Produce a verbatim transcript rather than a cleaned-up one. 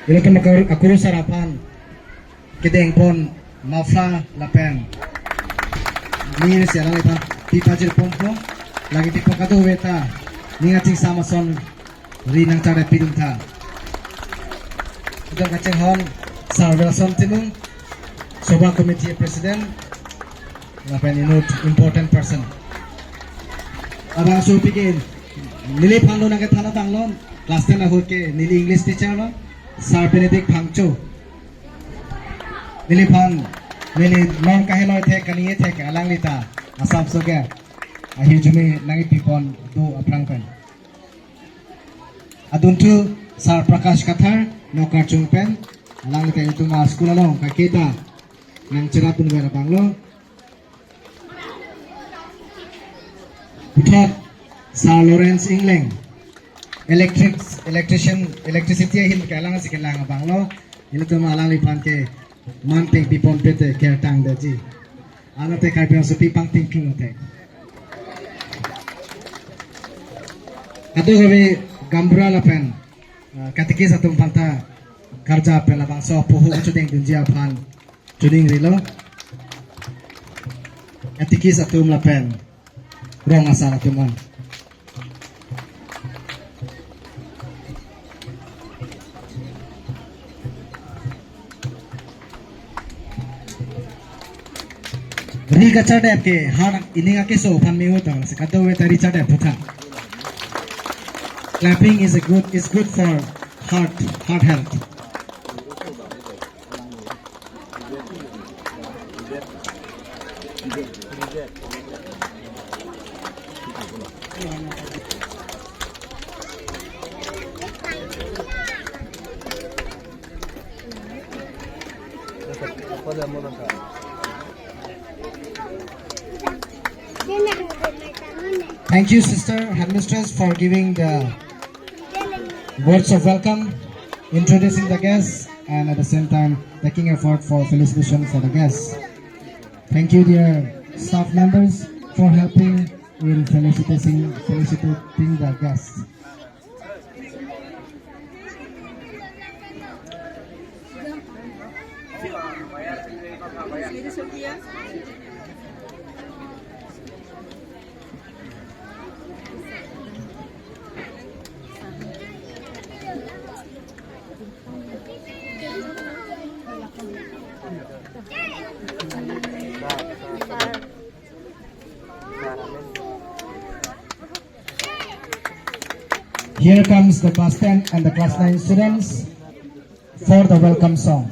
Ilitum akur-, akurusar aphan kedengpon muffler lapen mir si alangliphan pipajirponpo. Lake tipo kadokave ta ning achingsam ason ri nangchare pidun tha. Ilitum kachinghon Sir Wilson Timung, Sobha Committee President, lapen inut important person. Labangso aphi ke neliphan lo nangkethan abang lo, class ten ahut ke neli English teacher lo, Sir Benedict Phangcho. Neliphan, neli non kaheloi thek, kani thek alangli ta asapso ke ahirjume nangkepipon do aphrang pen. Adunthu Sir Prakash Kathar, Nokarchung pen, alangli ta itum a-school along kaketa nangcherap dunver abang lo. Puthot Sir Lawrence Engleng, electric, electrician, electricity ahin ke alangsi kelang abang lo. Ilitum alangliphan ke man peng piponpe te kertang daji. Anat te Karbi Riso Aphi pangting klung te. Kadokave gaonbura lapen, ah, katekis atum aphanta karja pen labangso apoho kachedengdunji aphan choningrilo. Katekis atum lapen rong asar atum an. Ri kachardep ke har ining akeso aphan me-o tang, si kadokave ta ri chardep putha. Clapping is a good, is good for heart, heart health. Thank you, Sister Headmistress, for giving the words of welcome, introducing the guests, and at the same time taking effort for felicitation for the guests. Thank you, dear staff members, for helping in felicitating, felicitating the guests. Here comes the class ten and the class nine students for the welcome song.